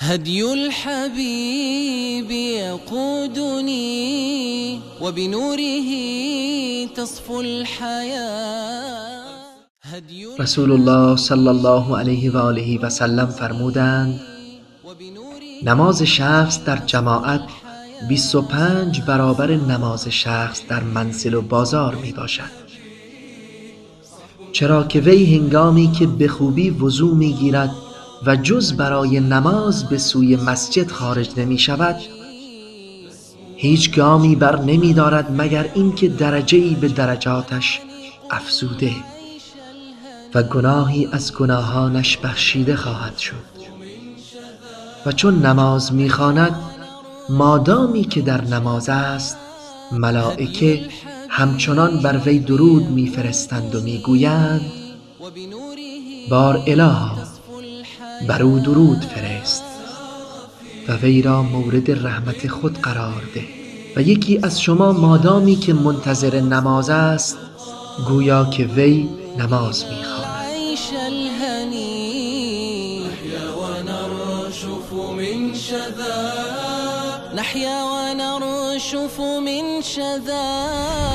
هدي الحبيب يقودني وبنوره تصفو الحياة. رسول الله صلی الله علیه و آله و سلم فرمودند: نماز شخص در جماعت 25 برابر نماز شخص در منزل و بازار می باشد، چرا که وی هنگامی که به خوبی وضو می گیرد و جز برای نماز به سوی مسجد خارج نمی شود، هیچ گامی بر نمی دارد مگر اینکه درجه‌ای به درجاتش افزوده و گناهی از گناهانش بخشیده خواهد شد. و چون نماز می خواند، مادامی که در نماز است، ملائکه همچنان بر وی درود می فرستند و می گویند: بار الها، بر او درود فرست و وی را مورد رحمت خود قرار ده. و یکی از شما مادامی که منتظر نماز است، گویا که وی نماز می خواند. نحيا ونرشف من شذا.